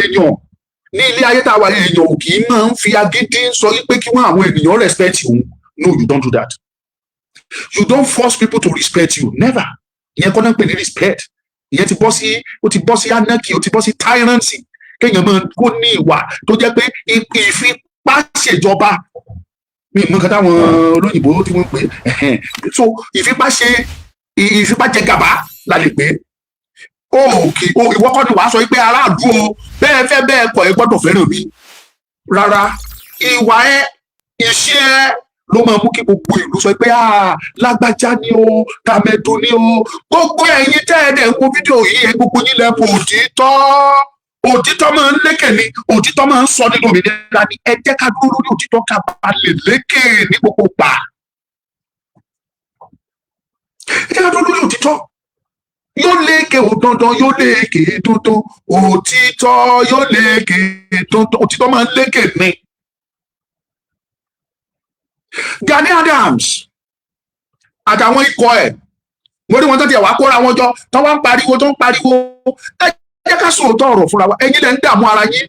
Èèyàn ní ilé ayé tá a wà, èèyàn ò kì í máa ń fi agídí sọ wípé kí wọ́n àwọn ènìyàn respect òun. No, you don't do that. You don't force people to respect you, never. Ìyẹn kọ́ náà ń pè ní respect. Ìyẹn ti bọ́ sí, ó ti bọ́ sí anarchy, ó ti bọ́ sí tyranny. Kéèyàn máa kó ní ìwà tó jẹ́ pé ìfipá ṣèjọba mi, mọ nǹkan táwọn olóyìnbó tí wọ́n pè é. So ìfipá ṣe, ìfipá jẹ gàba la lè pè é. O kì o, ìwọ kọ́ ni wàá sọ pé aráàlú o, bẹ́ẹ̀ fẹ́ bẹ́ẹ̀ kọ́, ẹ gbọ́dọ̀ fẹ́ràn mi. Rárá, ìwà ẹ, iṣẹ́ ẹ ló máa mú kí gbogbo ìlú sọ pé, "Ah, lágbájá ni o, tàmẹ̀dù ni o." Gbogbo ẹ̀yin tẹ́ ẹ dẹ̀ ń wo fídíò yìí, ẹ gbogbo yín lẹ mọ̀ òtítọ́. Òtítọ́ máa ń lékè ni, òtítọ́ máa ń sọ nínú òmìnira ni. Ẹ jẹ́ ká dúró lórí òtítọ́ ká bá lè lékè ní gbogbo gbà. Ẹ jẹ́ ká dúró lórí òtítọ́, yóò lékè ò dandan, yóò lékè dandan. Òtítọ́ yóò lékè dandan, òtítọ́ máa ń lékè ni. Gani Adams àtàwọn ikọ̀ ẹ̀, mo rí wọn tó tiẹ̀ wá kóra wọn jọ tó wá ń pariwo, tó ń pariwo. Ẹ jẹ́ ká sòótọ́ ọ̀rọ̀ fúnra wa. Ẹ̀yin lẹ ń dààmú ara yín.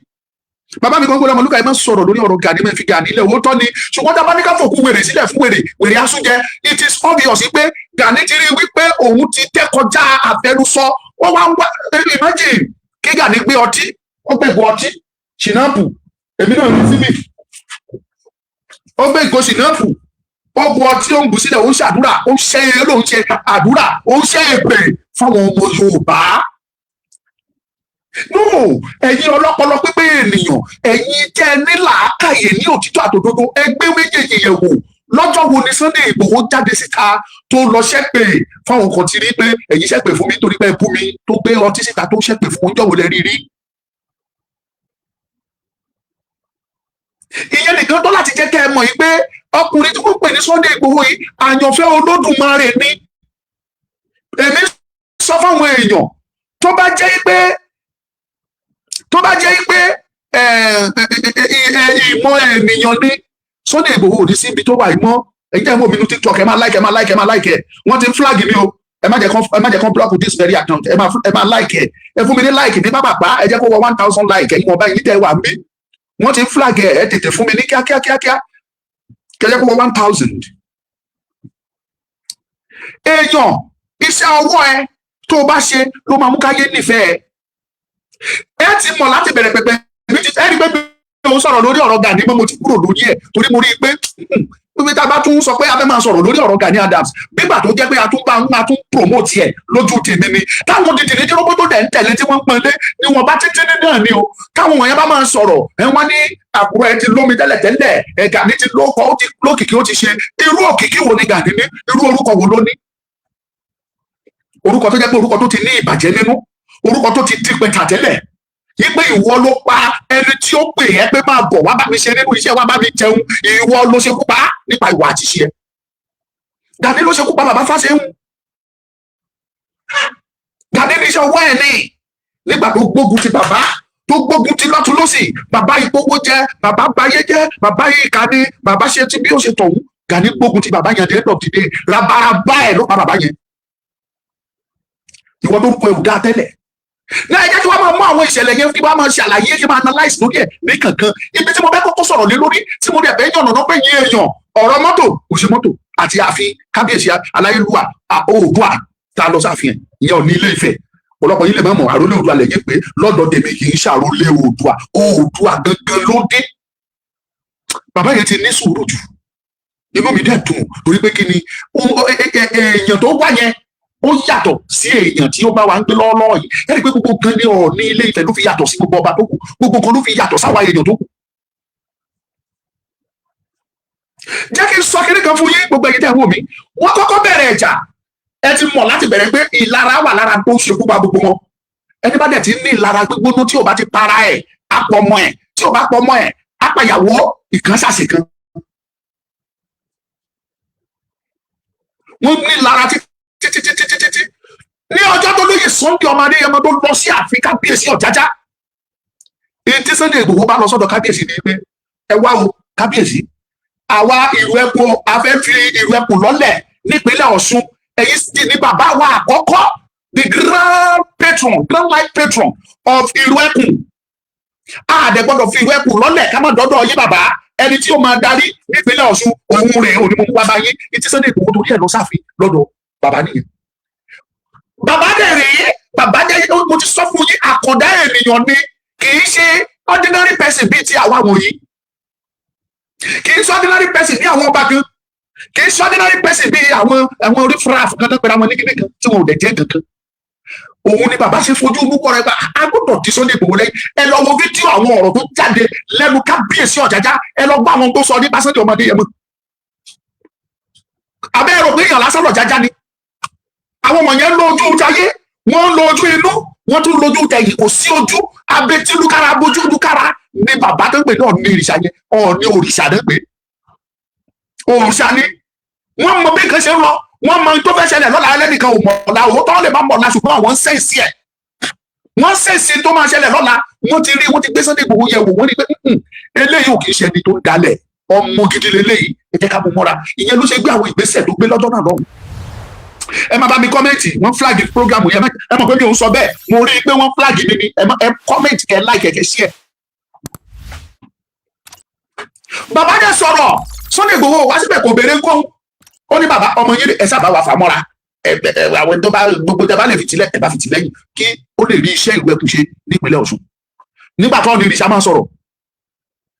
Bàbá mi kan gbọ́dọ̀, ọmọlúkà, ẹ má sọ̀rọ̀ lórí ọ̀rọ̀ Gani, má fi Gani lẹ̀. Òótọ́ ni, ṣùgbọ́n tá a bá ní ká fòkú wèrè sílẹ̀ fún wèrè, wèrè asúnjẹ. It is obvious pé Gani ti rí wípé òun ti tẹ́ kọjá àfẹnusọ. Wọ́n wá ń wá, imagine kí Gani gbé ọtí, ó gbé ìgò ọtí ṣìnáàpù, èmi náà ní síbì, ó gbé ìgò ṣìnáàpù, ó bu ọtí, ó ń bù sílẹ̀, ó ń ṣàdúrà, ó ń ṣe, ló ń ṣe àdúrà, ó ń ṣe èpè fáwọn ọmọ Yorùbá. No, ẹ̀yin ọlọ́pọlọ pípé ènìyàn, ẹ̀yin tẹ́ ẹ ní làákàyè ní òtítọ́ àtòdodo, ẹgbẹ́ méjèèjì yẹ̀ wò. Lọ́jọ́ wo ni Sunday Ìgbòho jáde síta tó lọ ṣépè fáwọn kan tí rí pé ẹ̀yin ṣépè fún mi nítorí pé ẹ bú mi, tó gbé ọtí síta tó ṣépè fún oúnjẹ wo lẹ rí rí? Ìyẹn nìkan tó láti jẹ́ kẹ́ ẹ mọ̀ yìí pé ọkùnrin tí wọ́n pè ní Sunday Ìgbòho yìí, àyànfẹ́ Olódùmarè ni. Èmi sọ fáwọn èèyàn, tó bá jẹ́ pé ìmọ̀ ènìyàn ní, Sunday Ìgbòho ò ní síbi tó wà yìí mọ́. Ẹ̀yin tẹ́ ẹ mọ̀ mi ní TikTok, ẹ máa like, ẹ máa like, ẹ máa like ẹ. Wọ́n ti ń flag mi o. Ẹ má jẹ́ kán block this very account. Ẹ máa like ẹ, ẹ fún mi ní like ní bàbà, ẹ jẹ́ kó wọ 1,000 like. Ẹ̀yin ọba yìí tẹ́ wà mí, wọ́n ti ń flag ẹ, ẹ tètè fún mi ní kíákíá kíákíá, kẹjẹ kó wọ 1,000. Èèyàn, iṣẹ́ ọwọ́ ẹ tó o bá ṣe ló máa mú káyé nífẹ̀ẹ́ ẹ. Ti mọ̀ láti bẹ̀rẹ̀ pẹ̀pẹ̀ mi ti ẹni pé mi ò sọ̀rọ̀ lórí ọ̀rọ̀ Gani mọ́. Mo ti kúrò lórí ẹ̀ torí mo rí i pé pé tá a bá tún sọ pé a fẹ́ máa sọ̀rọ̀ lórí ọ̀rọ̀ Gani Adams, nígbà tó jẹ́ pé a tún bá ń a tún promote ẹ̀ lójú tèmi ni. Táwọn dìdìrín tí róbó tó dẹ̀ ń tẹ̀lé tí wọ́n ń pọ́nlé ní wọn bá títí ní náà ni o. Táwọn wọ̀nyẹn bá máa sọ̀rọ̀ ẹ, wọ́n ní àkùrọ̀ ẹ ti lómi tẹ́lẹ̀tẹ́lẹ̀ ẹ, Gani ti lóko, ó ti lókìkí, ó ti ṣe. Irú òkìkí wo ni Gani ní? Irú orúkọ wo ló ní? Orúkọ tó jẹ́ pé orúkọ tó ti ní ìbàjẹ́ nínú, orúkọ tó ti di pẹ̀tà tẹ́lẹ̀ yí pé ìwọ ló pa ẹni tí ó pè ẹ́ pé máa bọ̀ wá bá mi ṣe nínú iṣẹ́, wá bá mi jẹun. Ìwọ ló ṣekú pa nípa ìwà àtiṣe ẹ. Gani ló ṣekú pa bàbá Fáṣẹ̀hùn. Gani ní iṣẹ́ ọwọ́ ẹ̀ ní nígbà tó gbógun ti bàbá, tó gbógun ti lọ́tún lọ́sì, bàbá ìpowó jẹ, bàbá bayé jẹ, bàbá ìka ni bàbá ṣe ti bí ó ṣe tọ̀hún. Gani gbógun ti bàbá yẹn. At the end of the day, rabaraba ẹ̀ ló pa bàbá yẹn. Ìwọ tó ń kọ ẹ̀wù dáa tẹ́lẹ̀ náà, ẹ jẹ́ kí wọ́n máa mú àwọn ìṣẹ̀lẹ̀ yẹn, kí wọ́n máa ṣàlàyé, kí wọ́n máa analyse lórí ẹ̀ ní kankan. Ibi tí mo fẹ́ kọ́kọ́ sọ̀rọ̀ lé lórí, tí mo dẹ̀ fẹ́ yànnàná pé yín èèyàn, ọ̀rọ̀ mọ́tò kò ṣe mọ́tò àti ààfin kábíyèsí aláyélúwà Oòduà tá a lọ sáàfin ẹ̀, ìyẹn ò ní Ilé Ifẹ̀. Ọ̀pọ̀lọpọ̀ yín lè má mọ̀, àrólé Oòduà lẹ́yìn pé lọ́dọ̀ tèmi kì í ṣàrólé Oòduà, Oòduà gangan ló dé. Bàbá yẹn ti ní sùúrù jù. Inú mi dẹ̀ dùn torí pé kí ni, èèyàn tó wá yẹn, ó yàtọ̀ sí èèyàn tí ó bá wa ń gbé lọ́wọ́lọ́wọ́ yìí. Ẹ rí i pé gbogbo nǹkan ní Ọọ̀ni Ilé Ifẹ̀ ló fi yàtọ̀ sí gbogbo ọba tó kù, gbogbo nǹkan ló fi yàtọ̀ sáwa èèyàn tó kù. Jẹ́ kí n sọ kíní kan fún yín, gbogbo ẹ̀yin tẹ́ ń wò mí. Wọ́n kọ́kọ́ bẹ̀rẹ̀ ẹ̀jà. Ẹ ti mọ̀ láti bẹ̀rẹ̀ pé ìlara wà lára tó ń ṣekú pa gbogbo wọn. Ẹni bá dẹ̀ ti ní ìlara gbígbóná, tí ò bá ti para ẹ̀, á pọ̀ ọmọ ẹ̀, tí ò bá pọ̀ ọmọ ẹ̀, á pàyàwó ìkan ṣàṣì kan. Wọ́n ní ìlara títí títí títí títí. Ní ọjọ́ tó lóye Sunday ọmọ Adéyẹmọ tó lọ sí ààfin kábíyèsí Ọ̀jájá, èyí tí Sunday Ìgbòho bá lọ sọ́dọ̀ kábíyèsí ni pé, "Ẹ wá o kábíyèsí, àwa ìlú ẹkùn, a fẹ́ fi ìlú ẹkùn lọ́lẹ̀ nípínlẹ̀ Ọ̀ṣun. Èyí sì ní bàbá wa àkọ́kọ́, the grand patron, grand life patron of ìlú ẹkùn." A dẹ̀ gbọ́dọ̀ fi ìwé ẹkùn lọ́lẹ̀ ká má dọ́dọ̀ yín, bàbá. Ẹni tí ó máa darí nípínlẹ̀ Ọ̀ṣun, òun rè, òní mo mú wá bá yín. Ìtí Sunday Igboho torí ẹ̀ lọ sáfin lọ́dọ̀ bàbá nìyẹn. Bàbá dẹ̀ rèé, bàbá dẹ̀, mo ti sọ fún yín, àkàndá ènìyàn ni. Kì í ṣe ordinary person bíi ti àwa wọ̀nyí. Kì í ṣe ordinary person bí àwọn ọba kan. Kì í ṣe ordinary person bíi àwọn orífúráfù kan tó pera wọn ní kíní kan tí wọn ò dẹ̀ jẹ́ kankan. Òun ni bàbá ṣe fojú mú kọ́ rẹ pé a gbọ́dọ̀ ti Sunday Igboho lẹ́yìn. Ẹ lọ wo fídíò àwọn ọ̀rọ̀ tó jáde lẹ́nu kábíyèsí Ọ̀jájá. Ẹ lọ gbọ́ àwọn tó sọ nípa Sunday ọmọdé yẹn mọ́. Abẹ́ ẹ̀rọ pé èèyàn lásán lọ̀jájá ni. Àwọn ọmọ yẹn ń lo ojú jayé, wọ́n ń lo ojú inú, wọ́n tún lójú tẹ̀yìn. Kò sí ojú abetilukára bójú lukára ní bàbá tó ń pè ní Ọ̀ọ̀ni ìrìṣà yẹn. Ọ̀ọ̀ni òrìṣà tó ń pè òrìṣà ni. Wọ́n mọ bí nǹkan ṣe ń lọ, wọ́n mọ ohun tó fẹ́ ṣẹlẹ̀ lọ́la. Ẹlẹ́nìkan ò mọ̀ ọ̀la, òótọ́ lè má mọ̀ ọ̀la, ṣùgbọ́n àwọn ń sense ẹ̀. Wọ́n sense tó máa ṣẹlẹ̀ lọ́la. Wọ́n ti rí, wọ́n ti gbé Sunday Igboho yẹ̀ wò. Wọ́n rí pé, eléyìí ò kì í ṣe ẹni tó ń dalẹ̀, ọmọ gidi leléyìí, ẹ jẹ́ ká mú mọ́ra." Ìyẹn ló ṣe gbé àwọn ìgbésẹ̀ tó gbé lọ́jọ́ náà lọ́hùn. Ẹ má bá mi comment. Wọ́n flag program yẹn. Ẹ mọ̀ pé mi ò ń sọ bẹ́ẹ̀. Mo rí i pé wọ́n flag mi ni. Ẹ comment, kẹ like, kẹ share. Bàbá dẹ̀ sọ̀rọ̀. Sunday Igboho wá síbẹ̀, kò béèrè kóhun. Ó ní, "Bàbá, ọmọ yín, ẹ sábà wà fàmọ́ra. Ẹ ẹ àwọn tó bá gbogbo tẹ bá lè fi tilẹ̀, ẹ bá fi tìlẹ́yìn kí ó lè rí iṣẹ́ ìwé ẹkùn ṣe nípínlẹ̀ Ọ̀ṣun." Nígbà tó ní ìrìṣà máa sọ̀rọ̀,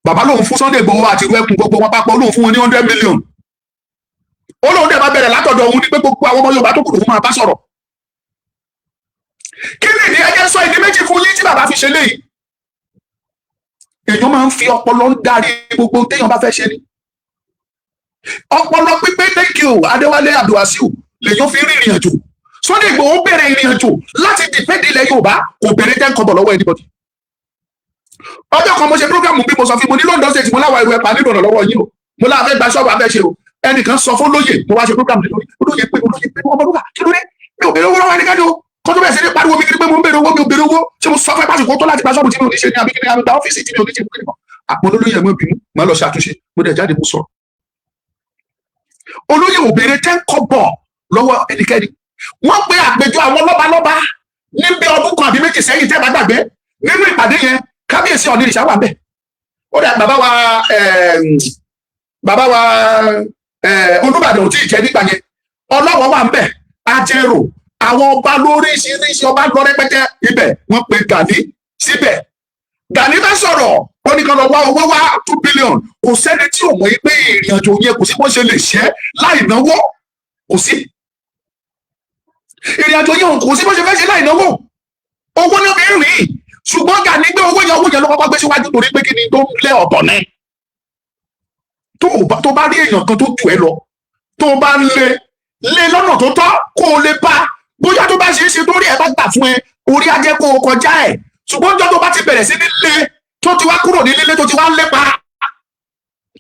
bàbá lòun fún Sunday Igboho àti ìwé ẹkùn, gbogbo wọn papọ̀, lòun fún wọn ní 100 million. Ó lóun dẹ̀ máa bẹ̀rẹ̀ látọ̀dọ̀ òun ní pé gbogbo àwọn ọmọ Yorùbá tó kù lòun máa bá sọ̀rọ̀. Kí ni ìdí? Ẹjẹ sọ ìdí méjì fún yín tí bàbá fi ṣe léyìí. Èèyàn máa ń fi ọpọlọ ń darí gbogbo téèyàn bá fẹ́ ṣe ni. Ọpọlọ pípé, thank you, Adéwálé Abdulwasiu, lèèyàn fi rí ìrìn àjò. Sunday Igboho bẹ̀rẹ̀ ìrìn àjò láti defend ilẹ̀ Yorùbá, kò bẹ̀rẹ̀ 10 kọ́bọ̀ lọ́wọ́ anybody. Ọjọ́ kan mo ṣe program bí mo sọ fún mo ní London State, mo láwa ìlú ẹ̀pà nílò lọ́wọ́ yín o. Mo láwa fẹ́ gba ṣọ́ọ̀bù abẹ́ ṣe o. Ẹnìkan sọ fún lóye, mo wá ṣe program lórí olóye pé olóye pé ọmọ lóka, kí ló dé? Mi ò bèrè owó lọ́wọ́ ẹnikẹ́ni o. Kó tó bẹ̀rẹ̀ sí ní pariwo mi kiri pé mo ń bèrè owó, mi ò bèrè owó. Ṣé mo sọ fún ẹ pásìkò tó láti gba ṣọ́ọ̀bù tí mi ò ní ṣe ní àbí kí ni, àbí gba ọ́fíìsì tí mi ò ní ṣe fún kí ni kan? Àpò olóyè, ẹ̀ mọ́ bínú, mo lọ ṣe àtúnṣe. Mo dẹ̀ jáde, mo sọ̀rọ̀. Olóyè ò béèrè 10 kọ́bọ̀ lọ́wọ́ ẹnikẹ́ni. Wọ́n pe àpèjọ àwọn lọ́balọ́ba níbi ọdún kan àbí méjì sẹ́yìn, tẹ́ bá gbàgbé. Nínú ìpàdé yẹn, kábíyèsí Ọ̀nìrìṣà wà bẹ́ẹ̀. Ó dà, bàbá wa Olúbàdàn ò tí ì jẹ́ nígbà yẹn. Ọlọ́wọ́ wà ń bẹ̀, Ajérò, àwọn ọba lóríṣiríṣi, ọba lọ rẹpẹtẹ ibẹ̀. Wọ́n pe Gani síbẹ̀. Gani bá sọ̀rọ̀, ó ní kan lọ wá owó wá, 2 billion. Kò sẹ́ni tí ò mọ̀ yí pé ìrìn àjò yẹn, kò sí bó ṣe lè ṣẹ́ láì náwó. Kò sí ìrìn àjò yẹn, kò sí bó ṣe fẹ́ ṣe láì náwó. Owó náà fi ń rìn. Ṣùgbọ́n Gani gbé owó yẹn, owó yẹn ló kọ́kọ́ gbé síwájú, torí pé kí ni tó ń lé ọ̀tọ̀ ní. Tó bá rí èèyàn kan tó jù ẹ́ lọ, tó bá ń lé lé lọ́nà tó tọ́, kó o lè bá bóyá tó bá ṣe é ṣe, torí ẹ bá gbà fún ẹ, orí á jẹ́ kó o kọjá ẹ̀. Ṣùgbọ́n ọjọ́ tó bá ti bẹ̀rẹ̀ sí ní lé, tó ti wá kúrò ní lílé, tó ti wá ń lépa,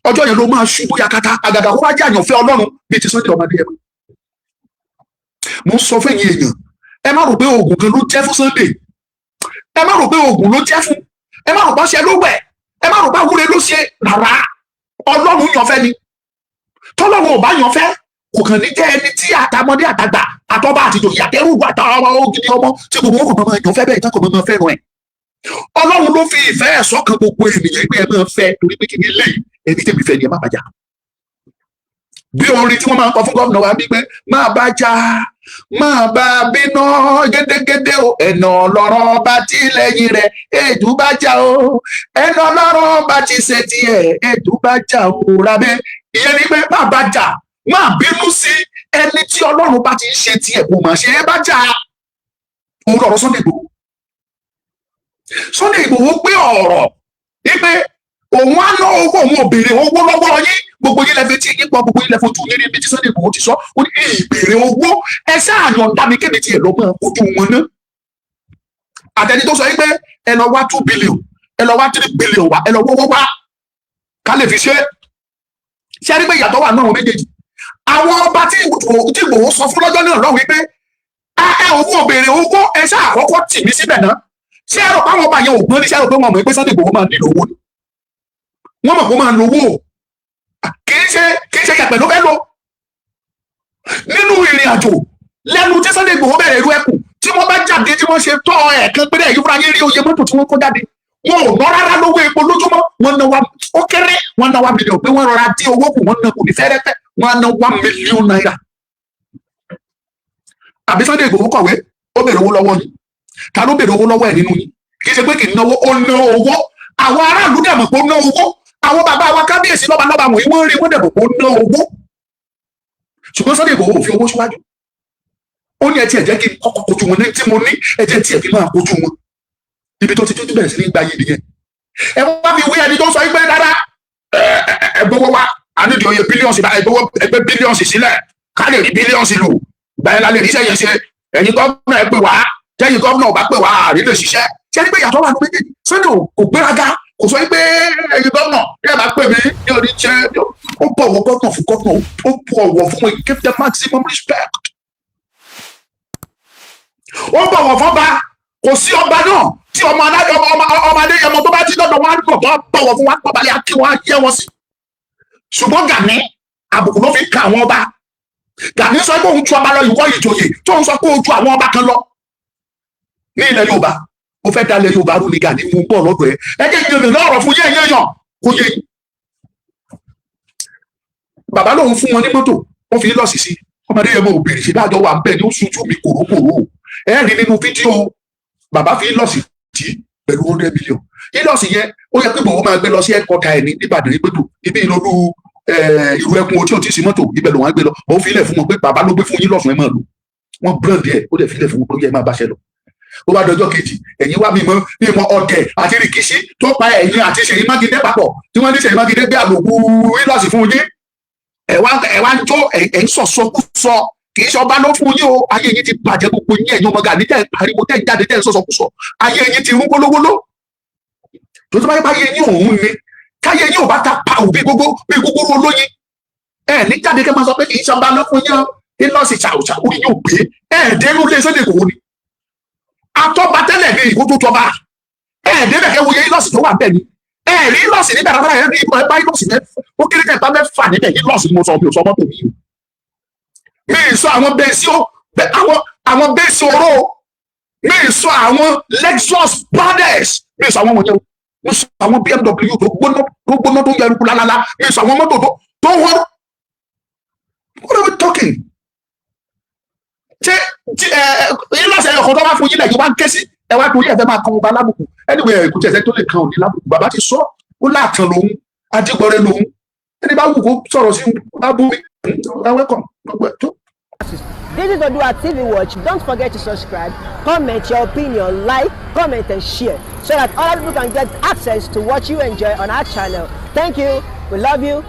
ọjọ́ yẹn ló máa ṣubú yakata. Àgàgà kó wá jẹ́ àyànfẹ́ Ọlọ́run bíi ti Sunday ọmọdé ẹ̀. Mo ń sọ fún ẹ̀yin èèyàn, ẹ má rò pé oògùn kan ló jẹ́ fún Sunday. Ẹ má rò pé oògùn ló jẹ́ fún. Ẹ má rò pé ọṣẹ ló wẹ̀. Ẹ má rò pé àwúre ló ṣe. Rárá, Ọlọ́run yànfẹ́ ni. Tọ́lọ́run ò bá yànfẹ́, kò kàn ní jẹ́ ẹni tí àtàmọdé àtàgbà àtọba àtìjòyè àtẹrù àtàwọn ògidì ọmọ tí gbogbo wọn kò máa yànfẹ́ bẹ́ẹ̀ tán, kò máa fẹ́ràn ẹ̀. Ọlọ́run ló fi ìfẹ́ ẹ̀ sọ́kàn gbogbo ènìyàn pé ẹ máa fẹ́, torí pé kí ni eléyìí, ẹni tẹ́mi fẹ́ ni, ẹ má bàjá. Bí orin tí wọ́n máa ń kọ fún gómìnà wa bí pé máa bá já, máa bá bínú gédégédé o, ẹnà ọlọ́rọ̀ bá ti lẹ́yìn rẹ̀, èdú bá já o, ẹnà ọlọ́rọ̀ bá ti ṣe tiẹ̀, èdú bá já o rábẹ́. Ìyẹn ni pé má bá jà, má bínú sí ẹni tí Ọlọ́run bá ti ń ṣe tiẹ̀, kò mà ṣe é bá jà. Òun lọ̀rọ̀ Sunday Igboho. Sunday Igboho gbé ọ̀rọ̀ wípé òun á ná owó, òun ò béèrè owó lọ́wọ́ yín. Gbogbo yín lẹ́fẹ̀ẹ́ tí yín gbọ́, gbogbo yín lẹ́fẹ̀ẹ́ ojú yín níbi tí Sunday Igboho ti sọ. Ó ní ìbéèrè owó, ẹ ṣáà yọ̀ǹda mi kéde tiẹ̀ lọ́ mọ́ ojú wọn ná. Àtẹni tó sọ yín pé ẹ lọ wá 2 billion, ẹ lọ wá 3 billion wá, ẹ lọ wọ́wọ́ wá ká lè fi ṣe ṣé. Ẹ rí pé ìyàtọ̀ wà náà àwọn méjèèjì. Àwọn ọba tí Ìgbòho sọ fún lọ́jọ́ náà lọ́wọ́ wípé ẹ owó ò béèrè owó, ẹ ṣáà àkọ́kọ́ tì mí síbẹ̀ náà. Ṣé ẹ rò pé àwọn ọba yẹn ò gbọ́n ní? Ṣé ẹ rò pé wọn mọ̀ pé Sunday Igboho máa nílò owó ni? Wọ́n mọ̀ pé ó máa lo owó. Kì í ṣe yẹ̀pẹ̀ ló fẹ́ lò nínú ìrìn àjò. Lẹ́nu tí Sunday Igboho bẹ̀rẹ̀ irú ẹkùn, tí wọ́n bá jáde, tí wọ́n ṣe tọ́ ẹ̀ẹ̀kan péré, ẹ̀yìn fúnra yín rí oye mọ́tò tí wọ́n kó jáde. Wọn ò ná rárá lówó epo lójúmọ́. Wọ́n ná wa ó kéré, wọ́n ná 1 million pé wọ́n rọra dín owó kù, wọ́n ná kù ní fẹ́rẹ́fẹ́, wọ́n á ná ₦1 million. Àbí Sunday Igboho kọ̀wé, ó béèrè owó lọ́wọ́ yín? Ta ló béèrè owó lọ́wọ́ ẹ̀ nínú yín? Kì í ṣe pé kì í náwó, ó ná owó. Àwọn aráàlú dẹ̀ mọ̀ pé ó ná owó. Àwọn bàbá wa kábíyèsí, lọ́ba lọ́ba wọ̀nyí, wọ́n rí, wọ́n dẹ̀ mọ̀ pé ó ná owó. Ṣùgbọ́n Sunday Igboho ò fi owó síwájú. Ó ní ẹ tiẹ̀ jẹ́ kí n kọ́kọ́ kojú wọn ní tí mo ní, ẹ jẹ́ tiẹ̀ fi máa kojú wọn. Ibi tó ti tó bẹ̀rẹ̀ sí ní gba yìí nìyẹn. Ẹ wá fi wí ẹni tó sọ pé rárá, ẹ gbowó wa, a nídìí oye billions, ẹ gbowó, ẹgbẹ́ billions sílẹ̀ ká lè rí billions lò, gbà yẹn la lè ríṣẹ́ yẹn ṣe. Ẹ̀yin gómìnà, ẹ pè wá. Tẹ́yin gómìnà ò bá pè wá, àrí lè ṣiṣẹ́. Ṣé ní pé ìyàtọ̀ wà ní méjèèjì? Sunday kò gbéraga, kò sọ pé ẹ̀yin gómìnà, ẹ bá pè mí ní orí jẹ́. Ó bọ̀wọ̀ gómìnà fún gómìnà, ó bọ̀wọ̀ fún wọn, give them maximum respect. Ó bọ̀wọ̀ fọ́ba. Kò sí ọba náà tí ọmọ aládé, ọmọ Adéyẹmọ tó bá ti lọ́dọ̀ wọn á gbọ̀ tó bọ̀wọ̀ fún wọn, pọ̀balẹ̀ á kí wọn, á yẹ wọn sí. Ṣùgbọ́n Gani, àbùkù ló fi ka àwọn ọba. Gani sọ pé òun ju ọba lọ. Ìwọ ìjòyè tó ń sọ pé òun ju àwọn ọba kan lọ ní ilẹ̀ Yorùbá, ó fẹ́ dalẹ̀ Yorùbá rú ni. Gani mú bọ̀ lọ́dọ̀ ẹ. Ẹ jẹ́ ìyẹn lọ́rọ̀ fún yẹn yẹn yàn kó yẹ yín. Bàbá lòun fún wọn ní mọ́tò, wọ́n fi lọ́ọ̀sì sí. Ọmọdé yẹn mo bèrè ṣe dájọ́ wà bẹ́ẹ̀ ni ó ṣojú mi kòrókòró. Ẹ rí nínú fídíò, bàbá fi lọ́ọ̀sì tí pẹ̀lú 100 million. Hilux yẹn, ó yẹ pé bòun máa gbé lọ sí headquarter ẹ̀ ní Ìbàdàn, ìgbẹ́tò ibi ìlọlú ìrù ẹkùn otí ò tí sí mọ́tò, ibẹ̀ lòun á gbé lọ. Bòun fi ilẹ̀ fún wọn pé bàbá ló gbé fún yín lọ́sùn, ẹ máa lò. Wọ́n brand ẹ̀, ó dẹ̀ fi ilẹ̀ fún wọn pé ó yẹ ẹ máa báṣẹ lọ. Ó bá dọjọ́ kejì, ẹ̀yin wá mímọ́ mímọ́ ọ̀tẹ̀ àti rìkíṣí tó pa ẹ̀yin àti Ṣèyí Mákindé papọ̀, tí wọ́n ní Ṣèyí Mákindé gbé àlòkù Hilux fún yín, ẹ wá ń jó, ẹ ń sọ̀sọ́kú sọ. Kì í ṣe ọba ló fún yín o. Ayé yín ti bàjẹ́, gbogbo yín, ẹ̀yin ọmọ Gani, tẹ́ ẹ pariwo, tẹ́ ẹ jáde, tẹ́ ẹ sọ̀sọ́kú sọ. Ayé yín ti rún gbólógbóló. Tó bá yẹ bá yé yín òun ni káyé yín ò bá ta pa òbí gbogbo bí gbogbo olóyin ẹ ní jáde kẹ́ máa sọ pé kì í ṣe ọba ló fún yín o. Hilux ṣàwùṣàwù yín ò pé ẹ dẹnu lé Sunday Igboho ni atọ́ba tẹ́lẹ̀ ní ìkó tó tọba. Ẹ débẹ̀ kẹ́ wòye Hilux tó wà bẹ́ẹ̀ ni. Ẹ rí Hilux níbẹ̀ rárá. Ẹ rí ẹ bá Hilux mẹ́fà, ó kéré kẹta, mẹ́fà níbẹ̀. Hilux ni mo sọ, mi ò sọ mọ́tò mi o. Mi ì sọ àwọn Benz ó, àwọn Benz oró, mi ì sọ àwọn Lexus Brothers, mi ì sọ àwọn wọ̀nyẹn o. Mi sọ àwọn BMW tó gbóná, tó gbóná, tó yẹrùkú lálálá. Mi ì sọ àwọn mọ́tò tó wọ́n. What are we talking? Ṣé ẹ Hilux ẹyọ kan tó bá fún yín lẹ́yìn wá ń ké sí ẹ wá torí ẹ fẹ́ máa kan ọba lábùkù? Anyway, kò tí ẹsẹ tó lè kan òní lábùkù. Bàbá ti sọ, ó láàtàn lòun, ajígbọrẹ lòun. Ẹni bá wù kó sọ̀rọ̀ sí bá bú mi, ẹ welcome gbogbo ẹ tó. This is Odua TV Watch. Don't forget to subscribe, comment your opinion, like, comment, and share so that other people can get access to what you enjoy on our channel. Thank you. We love you.